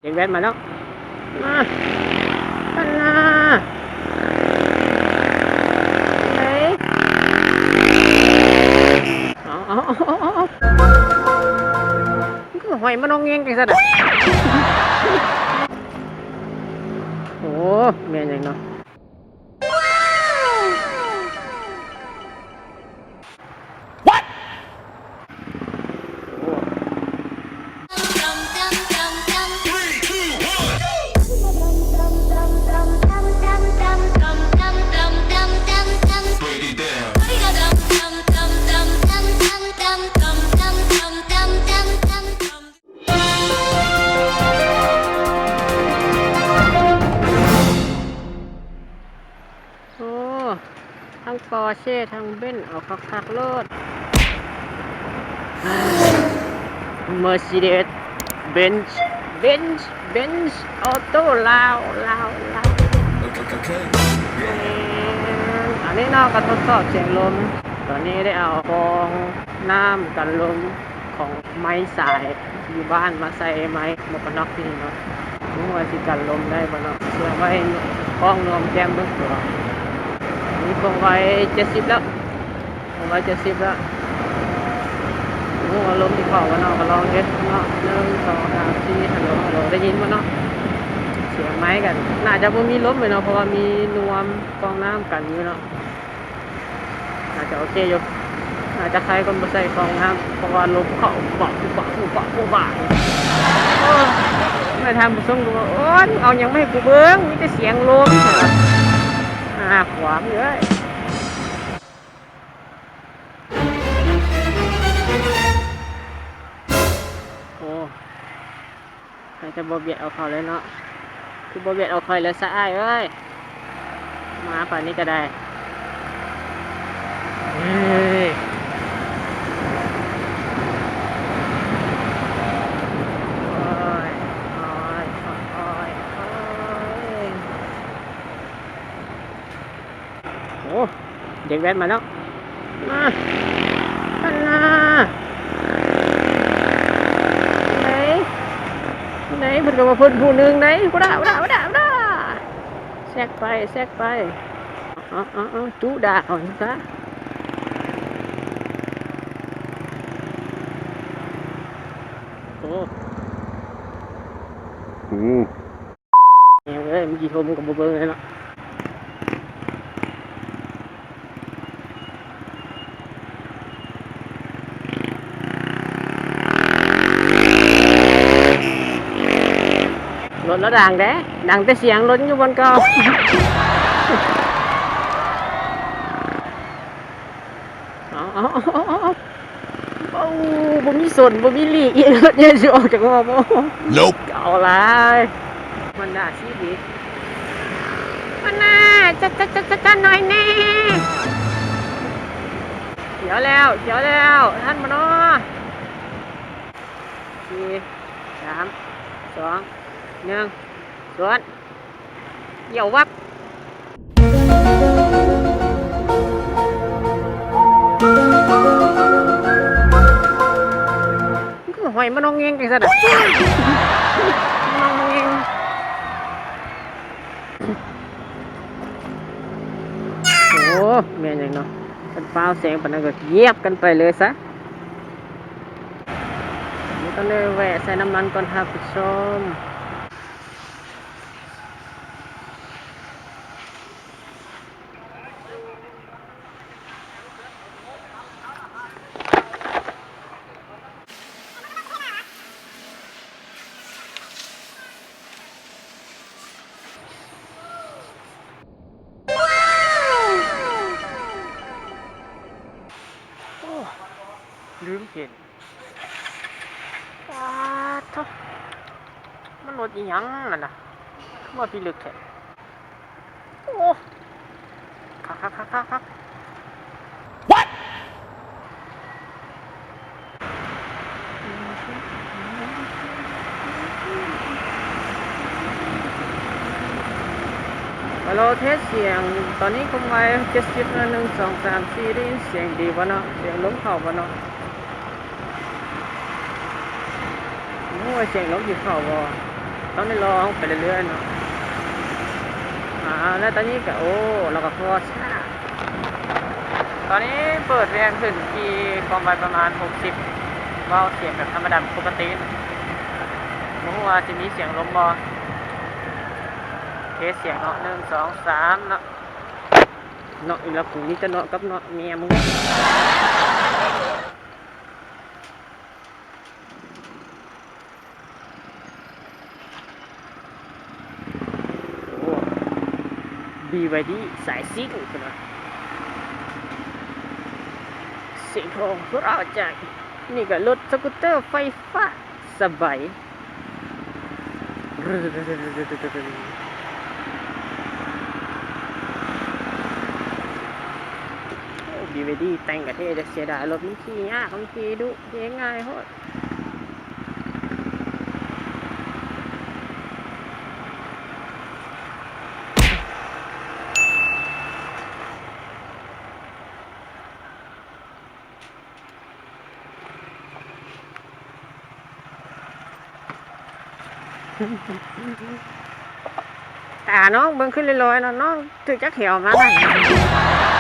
ເດັກແວ້ນມາແລ້ວ ມາ ອັນນ່າ ໄປ ເອົາ ເອົາ ມັນຄືຫ້ອຍມານອງແງງຈັ່ງຊັ້ນນະ ໂອ້ ແມ່ນຫຍັງເນາະ. What? ໂອ້ ທັງປໍເຊ່ ທັງເບັນ ເອົາຄັກໆໂລດ ເມີຊີເດສ ເບັນ ເບັນ ເບັນ ອໍໂຕ້ ລາວ ລາວ ລາວ ໂອເຄ ໂອເຄ ແມ່ນ ອັນນີ້ເນາະ ກໍທົດສອບສຽງລົມ ຕອນນີ້ໄດ້ເອົາຟອງນ້ຳກັນລົມ ຂອງໄມ້ສາຍຢູ່ບ້ານມາໃສ່ໄມ້ໝວກກັນນັອກທີ່ນີ້ເນາະ ບໍ່ຮູ້ວ່າຊິກັນລົມໄດ້ບໍ່ເນາະ ເຊື່ອໄວ້ກ້ອງນວມແກ້ມເບິ່ງຕົວ ນີ້ຄົງໄວ້ເຈັດສິບແລ້ວ ຄົງໄວ້ເຈັດສິບແລ້ວ ບໍ່ຮູ້ວ່າລົມຊິເຂົ້າບໍ່ເນາະ ກໍລອງເຮັດເນາະ ໜຶ່ງ ສອງ ສາມ ສີ່ ຮັນໂຫຼ ຮັນໂຫຼ ໄດ້ຍິນບໍ່ເນາະ ສຽງໄມ້ກໍໜ້າຈະບໍ່ມີລົມເລີຍເນາະ ເພາະວ່າມີນວມຟອງນ້ຳກັນຢູ່ເນາະ. ໜ້າຈະໂອເຄຢູ່ ໜ້າຈະໄຄກວ່າບໍ່ໃສ່ຟອງນ້ຳ ເພາະວ່າລົມເຂົ້າ ປະ ປະ ປະ ປະ ປະ ໂອ້ຍ ທ່ານຜູ້ຊົມກໍວ່າ ໂອ້ຍ ເອົາຫຍັງມາໃຫ້ກູເບິ່ງ ມີແຕ່ສຽງລົມ ອາ ຂວາງເອີຍ ໂອ້. ໃຜຈະບໍ່ບຽດເອົາເຂົາເລີຍເນາະ ຄືບໍ່ບຽດເອົາຂ້ອຍເລີຍຊະອ້າຍເອີຍ ມາປານນີ້ກໍໄດ້ ເອີຍ ໂອ້ຍ ໂອ້ຍ ໂອ້ຍ ໂອ້ຍ. ໂອ້ ເດັກແວ້ນມາແລ້ວ ມາ ອັນນ່າ ໄດ ໄດ ເພິ່ນກໍວ່າເພິ່ນຜູ້ໜຶ່ງໄດ ພຸ້ນນະ ພຸ້ນນະ ພຸ້ນນະ ພຸ້ນນະ ແຊກໄປ ແຊກໄປ ເອົາ ເອົາ ເອົາ ຈຸດາເອົາຊະ ໂອ້ ອືມ. ແມ່ເອີຍ ມັນຊິຖົມກໍບໍ່ເບິ່ງແລ້ວເນາະ ລົດລະດັງເດ້ ດັງແຕ່ສຽງລົດຢູ່ບ່ອນເກົ່າ ເອົາ ເອົາ ເອົາ ເອົາ. ໂອ້ ບໍ່ມີສົນ ບໍ່ມີຫຼີກອີກ ລົດໃຫຍ່ຊິອອກຈາກຫໍບໍ່ ເອົາຫຼາຍ ຮອນດ້າຊີວິກ ມັນໜ້າ ຈະ ຈະ ຈະ ຈະ ຈະໜ້ອຍແດ່ ຂຽວແລ້ວ ຂຽວແລ້ວ ທັນບໍ່ນໍ ສີ່ ສາມ ສອງ ໜຶ່ງ ສວນ. ຢ່າວັກ ຄືຫ້ອຍມານອງແງງຈັ່ງຊັ້ນນະ ນອງແງງ ໂອ້ ແມ່ນຫຍັງເນາະ ຄັນຟ້າວແຊງປານນັ້ນກໍຢຽບກັນໄປເລີຍຊະ ນີ້ຕ້ອງໄດ້ແວະໃສ່ນ້ຳມັນກ່ອນທ່ານຜູ້ຊົມ. ໂອ້ ລືມເຫັນ ປາດໂທ້ ມັນລົດອີ່ຫຍັງນັ້ນນະ ຄືວ່າພິລຶກແທ້ ໂອ້ ຄັກໆໆໆໆ What? ຮາໂລ ເທສສຽງ ຕອນນີ້ຄົງໄວເຈັດສິບ ໜຶ່ງ ສອງ ສາມ ສີ່ ໄດ້ຍິນສຽງດີບໍ່ເນາະ ສຽງລົມເຂົ້າບໍ່ເນາະ ໂອ້ຍ ສຽງລົມຊິເຂົ້າບໍ່? ເຮົາໄດ້ລອງໄປເລື້ອຍໆເນາະ. ອ່າ ແລ້ວຕອນນີ້ກໍ ໂອ້ ລາວກໍພໍຊ້າ. ຕອນນີ້ເປີດແວງຂຶ້ນທີ່ຄວາມໄວປະມານຫົກສິບ ເວົ້າສຽງແບບທຳມະດາປົກກະຕິ. ບໍ່ຮູ້ວ່າຊິມີສຽງລົມບໍ່. ເທສສຽງເນາະ ໜຶ່ງ ສອງ ສາມ ເນາະ. ເນາະອີກແລ້ວ ກູມີແຕ່ເນາະກັບເນາະ ເມຍມຶງ. ໂອ້ ບີວາຍດີ ສາຍຊິງ ພຸ້ນນະ ສຽງທອງເຮົາໃຈ. ນີ້ກໍລົດສະກູດເຕີໄຟຟ້າ ສະບາຍ. ໂອ້ ບີວາຍດີ ແຕ່ງກະເທ່ ແຕ່ເສຍດາຍລົດມັນຂີ່ຍາກ ມັນຂີ່ດຸ ຂີ່ງ່າຍໂພດ. ຕານ້ອງເບິ່ງຂຶ້ນລອຍໆເນາະ ນ້ອງຖືກຈັກແຖວມານະ.